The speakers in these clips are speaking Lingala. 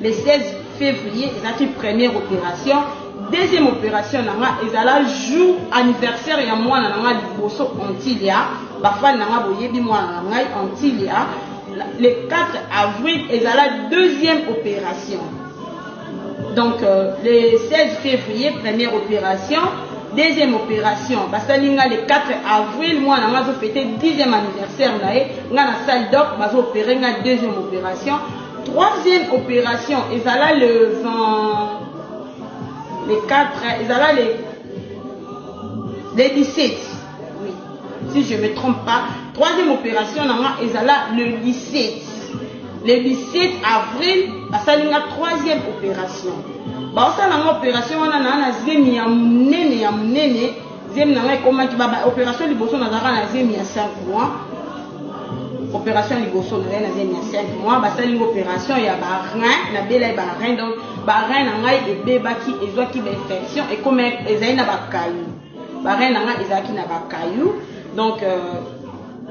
Le 16 février ezalaki première opération. Deuxième opération na nga ezala jour anniversaire ya mwana na nga liboso Antilia. Bafani na nga boyebi mwana na ngai Antilia. Le 4 avril ezala deuxième opération. Donc le 16 février première opération. Deuxième opération basali nga le 4 avril, mwana nga azofete 10e anniversaire na ye, nga na salle doc bazo opérer nga deuxième opération. Troisième opération ezala le 20, le 4, ezala le 17, oui, si je me trompe pas. Troisième opération na nga ezala le 17, le 17 avril basali nga troisième opération. Baosala nga opération wana naa na zemi ya monene, ya monene. Zemi na ngai ekomaki ba opération liboso nazalaka na zemi ya 5 mois. Opération liboso nazali na zemi ya 5 mois, basali nga opération ya barein, nabelai barein. Donc barein na ngai ebebaki, ezwaki bainfection, ekoma ezali na bakayu. Barein na ngai ezalaki na bakayu. Donc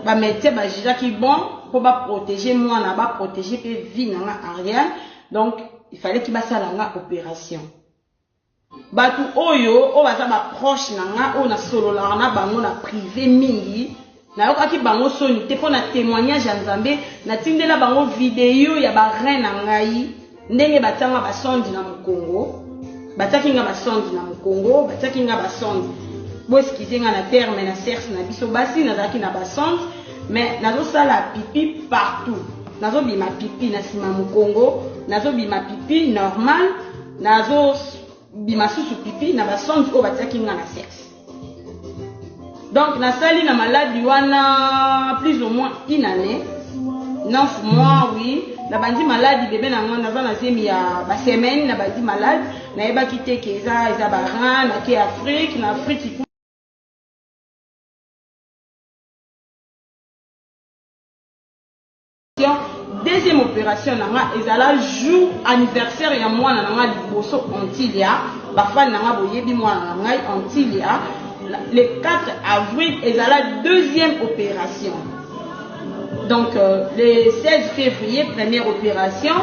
bamédecin bajugeaki bon mpo baprotéger mwana, baprotéger mpe vie na nga Ariane. Donc il fallait ki basala nga opération. Bato oyo baza baproche na nga, oyo nasololaka na bango na privé mingi, nayokaki bango soni te mpo na témoignage ya Nzambe. Natindela bango video ya barein na ngai, ndenge batianga basonde na mokongo. Batiaki nga basonde na mokongo, batiaki nga basonde. Boexcuser nga na terme na sexe na biso basi, nazalaki na basonde, mais nazosala pipi partout. Nazobima pipi na nsima mokongo, nazobima pipi normal, nazobima susu pipi na basonde oyo batiaki nga na sexe. Donc nasali na maladi wana plus ou moins une année, 9 mois, oui. Nabandi maladi bebe na nga naza na zemi ya basemaine. Nabandi maladi, nayebaki te ke eza barein. Nake Afrique, na Afrique deuxième opération na nga ezala jour anniversaire ya mwana na nga liboso Antilia. Bafani na nga boyebi mwana na ngai Antilia. Le 4 avril ezala deuxième opération. Donc le 16 février première opération.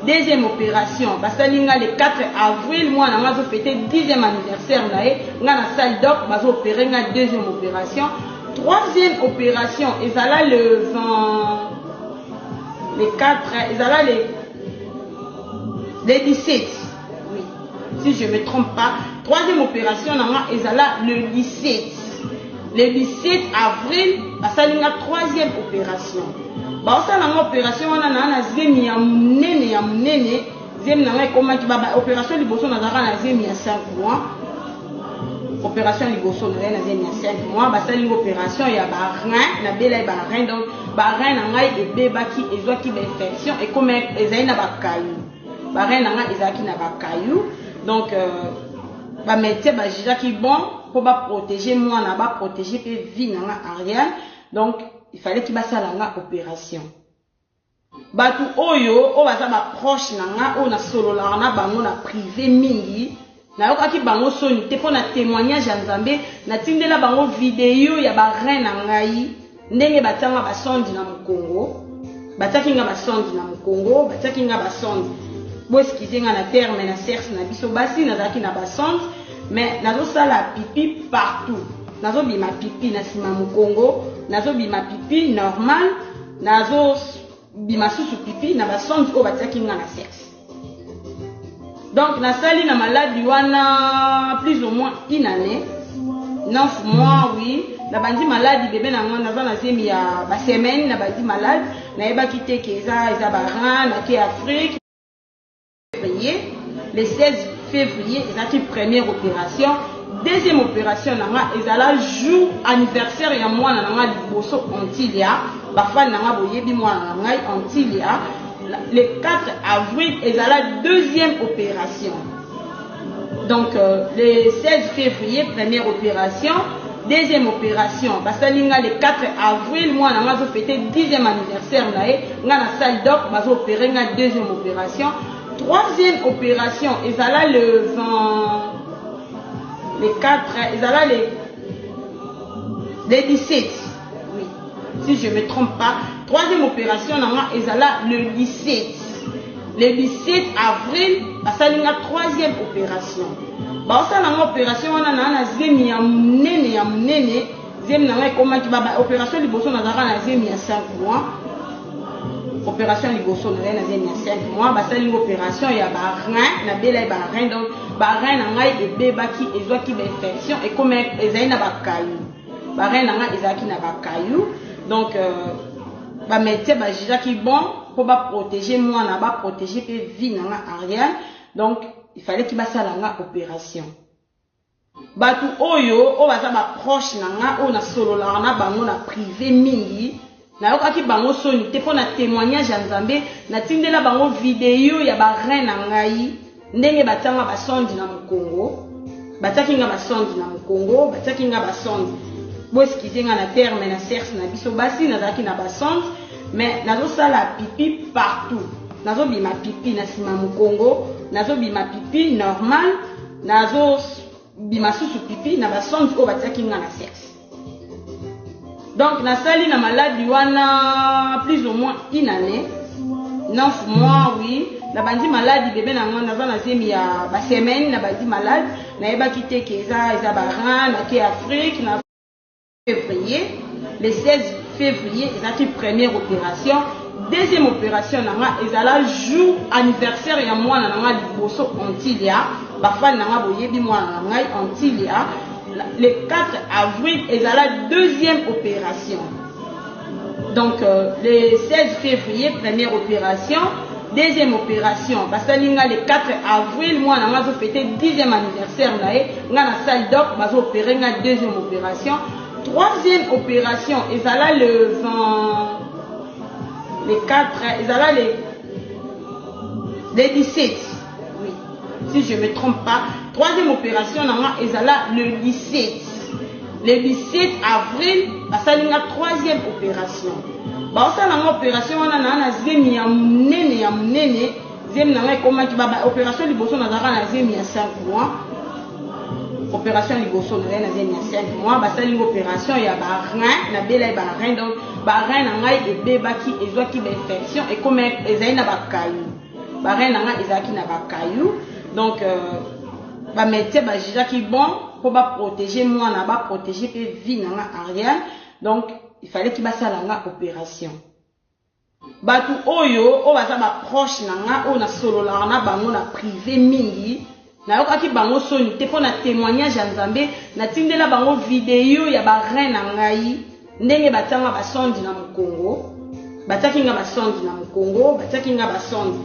Deuxième opération basali nga le 4 avril, mwana nga azofete 10e anniversaire na ye, nga na salle doc bazo opérer nga deuxième opération. Troisième opération ezala le 20, le 4, ezala le 17, oui, si je me trompe pas. Troisième opération na nga ezala le 17, le 17 avril basali nga troisième opération. Baosala nga opération wana naa na zemi ya monene, ya monene. Zemi na ngai ekomaki ba opération liboso nazalaka na zemi ya 5 mois. Opération liboso nazali na zemi ya 5 mois, basali nga opération ya barein, nabelai barein. Donc barein na ngai ebebaki, ezwaki bainfection, ekoma ezali na bakayu. Barein na ngai ezalaki na bakayu. Donc bamédecin bajugeaki bon mpo baprotéger mwana, baprotéger mpe vie na nga Ariane. Donc il fallait ki basala nga opération. Bato oyo baza baproche na nga, oyo nasololaka na bango na privé mingi, nayokaki bango soni te mpo na témoignage ya Nzambe. Natindela bango video ya barein na ngai, ndenge batianga basonde na mokongo. Batiaki nga basonde na mokongo, batiaki nga basonde. Boexcuser nga na terme na sexe na biso basi, nazalaki na basonde, mais nazosala pipi partout. Nazobima pipi na nsima mokongo, nazobima pipi normal, nazobima susu pipi na basonde oyo batiaki nga na sexe. Donc nasali na maladi wana plus ou moins une année, 9 mois, oui. Nabandi maladi bebe na nga naza na zemi ya basemaine. Nabandi maladi, nayebaki te ke eza barein. Nake Afrique février, le 16 février ezalaki première opération. Deuxième opération na nga ezala jour anniversaire ya mwana na nga liboso Antilia. Bafani na nga boyebi mwana na ngai Antilia. Le 4 avril ezala deuxième opération. Donc le 16 février première opération. Deuxième opération basali nga le 4 avril, mwana nga azofete 10e anniversaire na ye, nga na salle doc bazo opérer nga deuxième opération. Troisième opération ezala le 20, le 4, ezala le 17, oui, si je me trompe pas. Troisième opération na nga ezala le 17. Le 17 avril, basali nga troisième opération. Baosala nga opération wana na na zemi ya munene ya munene, zemi na nga ekomaki ba opération liboso nazalaka na zemi ya 5 mois. Opération liboso nazali na zemi ya 5 mois, basali nga opération ya ba rein, nabelaki ba rein, donc ba rein na ngai ebebaki, ezwaki ba infection, ekoma ezali na ba cailloux. Ba rein na ngai ezalaki na ba cailloux, donc ba médecin ba jugeaki bon mpo ba protéger mwana, ba protéger mpe vie na nga Ariane, donc il fallait ki basala nga opération. Bato oyo oyo baza ba proche na nga, oyo nasololaka na bango na privé mingi, nayokaki bango soni te mpo na témoignage ya Nzambe. Natindela bango video ya ba rein na ngai, ndenge batianga basonde na mokongo, batiaki nga basonde na mokongo, batiaki nga basonde. Boexcuser nga na terme na sexe na biso basi, nazalaki na basonde, mais nazosala pipi partout, nazobima pipi na nsima mokongo, nazobima pipi normal, nazobima susu pipi na basonde oyo batiaki nga na sexe. Donc nasali na maladi wana plus ou moins une année, 9 mois, oui. Nabandi maladi, bebe na nga naza na zemi ya basemaine, nabandi maladi, nayebaki te ke eza barein. Nake Afrique na février, le 16 février ezalaki première opération. Deuxième opération na nga ezala jour anniversaire ya mwana na nga liboso, Antilia. Bafani na nga boyebi mwana na ngai Antilia. Le 4 avril ezala deuxième opération. Donc le 16 février première opération, deuxième opération basali nga le 4 avril, mwana nga azofêter 10e anniversaire na ye, nga na salle d'op, bazoopérer nga deuxième opération. Troisième opération ezala le 20, le 4, ezala le 17, oui, si je me trompe pas. Troisième opération na nga ezala le 17, le 17 avril basali nga troisième opération. Baosala nga opération wana na na zemi ya monene ya monene, zemi na nga ekomaki ba opération liboso nazalaka na zemi ya 5 mois. Opération liboso nazali na zemi ya 5 mois, basali nga opération ya barein, nabelaki barein, donc barein na ngai ebebaki, ezwaki bainfection, ekoma ezali na bacailloux. Barein na ngai ezalaki na bacailloux, donc bamédecin bajugeaki bon mpo baprotéger mwana, baprotéger mpe vie na nga Ariane, donc il fallait ki basala nga opération. Bato oyo oyo baza baproche na nga, oyo nasololaka na bango na privé mingi, nayokaki bango soni te mpo na témoignage ya Nzambe. Natindela bango video ya barein na ngai, ndenge batianga basonde na mokongo, batiaki nga basonde na mokongo, batiaki nga basonde.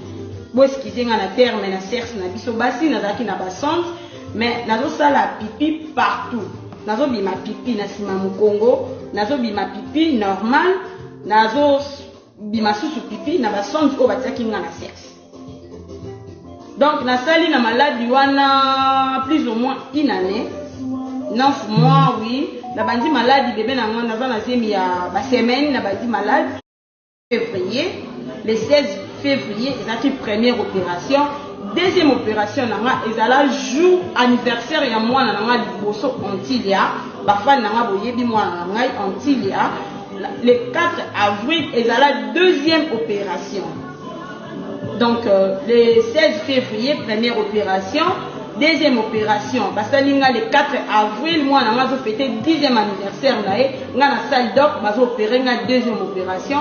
Boexcuser nga na terme na sexe na biso basi, nazalaki na basonde, mais nazosala pipi partout, nazobima pipi na nsima mokongo, nazobima pipi normal, nazobima susu pipi na basonde oyo batiaki nga na sexe. Donc nasali na maladi wana plus ou moins une année, 9 mois, oui. Nabandi maladi, bebe na nga naza na zemi ya basemaine, nabandi maladi février, le 16 février ezalaki première opération. Deuxième opération na nga ezala jour anniversaire ya mwana na nga liboso, Antilia. Bafani na nga boyebi mwana na ngai Antilia. Le 4 avril ezala deuxième opération. Donc le 16 février première opération, deuxième opération basali nga le 4 avril, mwana nga azofêter 10e anniversaire na ye, nga na salle d'op, bazoopérer nga deuxième opération.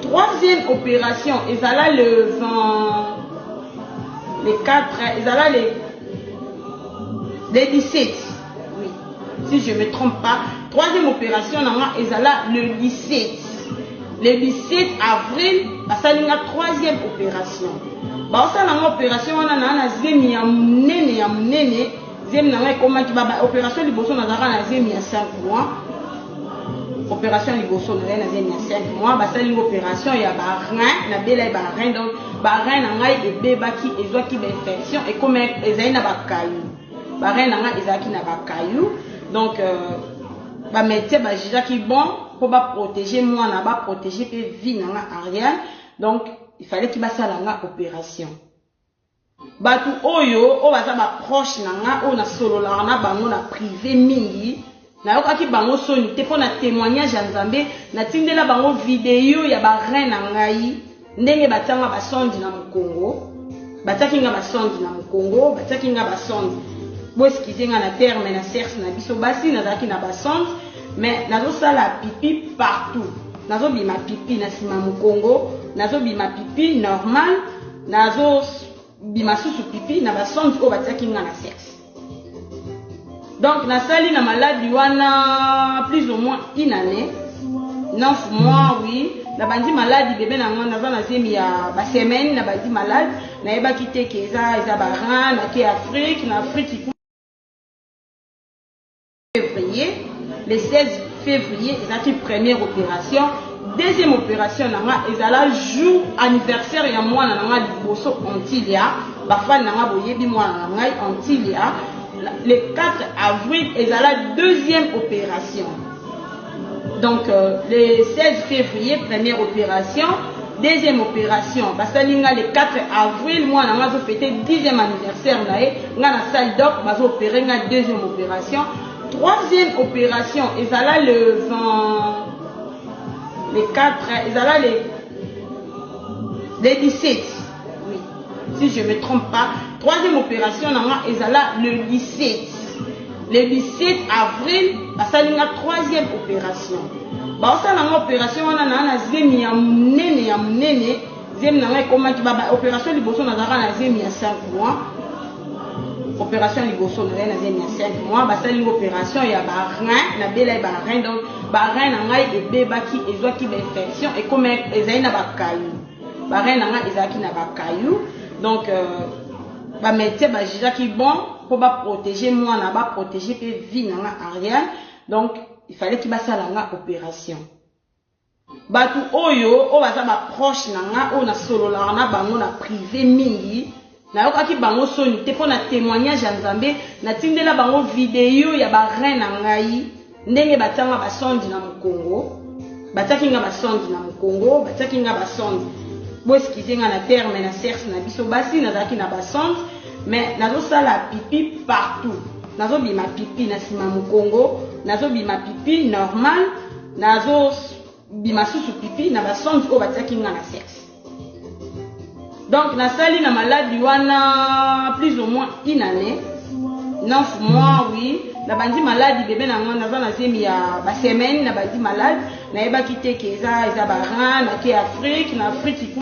Troisième opération ezala le 20, le 4, ezala le 17, oui, si je me trompe pas. Troisième opération na nga ezala le 17, le 17 avril basali nga troisième opération. Baosala nga opération wana na na zemi ya monene ya monene, zemi na nga ekomaki ba opération liboso nazalaka na zemi ya 5 mois. Opération liboso nazali na zemi ya 5 mois, basali nga opération ya barein, nabelaki barein, donc barein na ngai ebebaki, ezwaki bainfection, ekoma ezali na bacailloux. Barein na ngai ezalaki na bacailloux, donc bamédecin bajugeaki bon mpo baprotéger mwana, baprotéger mpe vie na nga Ariane, donc il fallait ki basala nga opération. Bato oyo oyo baza baproche na nga, oyo nasololaka na bango na privé mingi, nayokaki bango soni te mpo na témoignage ya Nzambe. Natindela bango video ya barein na ngai, ndenge batianga basonde na mokongo. Batiaki nga basonde na mokongo, batiaki nga basonde. Boexcuse nga na terme na sexe na biso basi, nazalaki na basonde, mais nazosala pipi partout. Nazobima pipi na nsima mokongo, nazobima pipi normal, nazobima susu pipi na basonde oyo batiaki nga na sexe. Donc nasali na maladi wana plus ou moins une année, 9 mois, oui. Nabandi maladi, bebe na nga naza na zemi ya basemaine, nabandi maladi, nayebaki te ke eza barein. Nake Afrique, na Afrique février, le 16 février ezalaki première opération. Deuxième opération na nga ezala jour anniversaire ya mwana na nga liboso, Antilia. Bafani na nga boyebi mwana na ngai Antilia. Le 4 avril ezala deuxième opération. Donc le 16 février première opération, deuxième opération basali nga le 4 avril, mwana nga azofêter 10e anniversaire na ye, nga na salle d'op, bazoopérer nga deuxième opération. Troisième opération ezala le 20, le 4, ezala le 17, oui, si je me trompe pas. Troisième opération na nga ezala le 17, le 17 avril basali nga troisième opération. Baosala nga opération wana naa na zemi ya monene, ya monene. Zemi na nga ekomaki opération liboso nazalaka na zemi ya 5 mois. Opération liboso nazali na zemi ya 5 mois, basali nga opération ya barein, nabelai barein. Donc barein na ngai ebebaki, ezwaki bainfection, ekoma ezali na bakayu. Barein na ngai ezalaki na bakayu. Donc bamédecin bajugeaki bon mpo baprotéger mwana, baprotéger mpe vie na nga Ariane. Donc il fallait ki basala nga opération. Bato oyo baza baproche na nga, oyo nasololaka na bango na privé mingi, nayokaki bango soni te mpo na témoignage ya Nzambe. Natindela bango video ya barein na ngai, ndenge batianga basonde na mokongo, batiaki nga basonde na mokongo, batiaki nga basonde. Boexcuse nga na terme na sexe na biso basi, nazalaki na basonde, mais nazosala pipi partout. Nazobima pipi na nsima mokongo, nazobima pipi normal, nazobima susu pipi na basonde oyo batiaki nga na sexe. Donc nasali na maladi wana plus ou moins une année, 9 mois, oui. Nabandi maladi, bebe na nga naza na zemi ya basemaine, nabandi maladi, nayebaki te ke eza barein. Nake Afrique, na Afrique.